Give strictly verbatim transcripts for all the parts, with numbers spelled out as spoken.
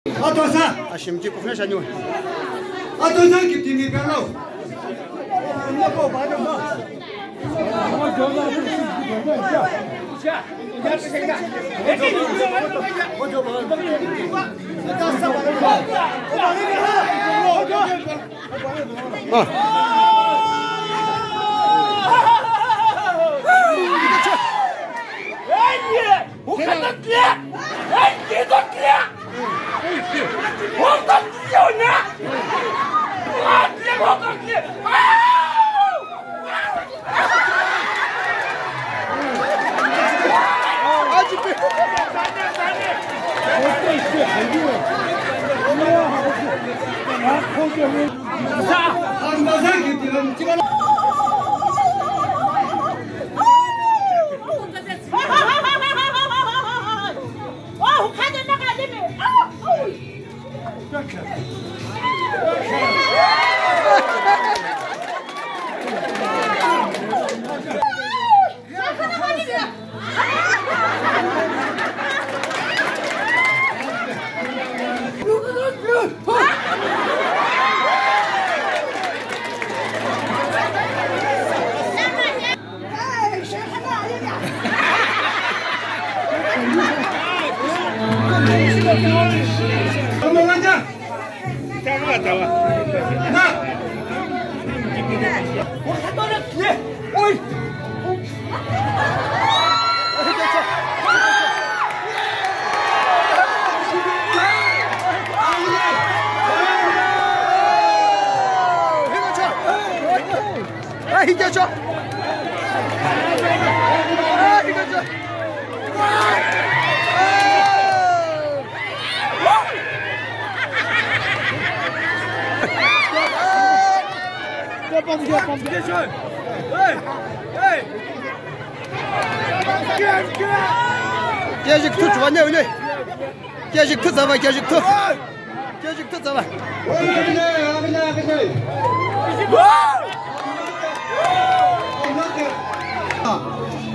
Atosa. Ashimchi kufuna shanyu. Atosa kitimi pelo. Kejik thu chuan ne ule. Kejik thu zava, kejik thu. Kejik thu zava.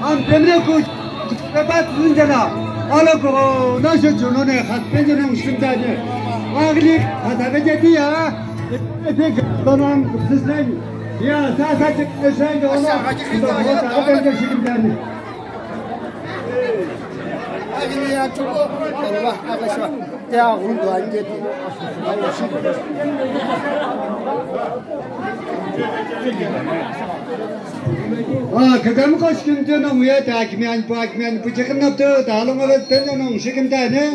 Am pemre ku pepa tsunjana. Ala ko na je jono ne khat penjana mushim da ne. Agli khata ke je dia. Ete donan sislani. Ya sa sa je sai donan. Sa sa je sai donan. Ah, kagam koshkin tena muya ta akimian pa akimian puchakna to ta longa tena nong shikin ta ne.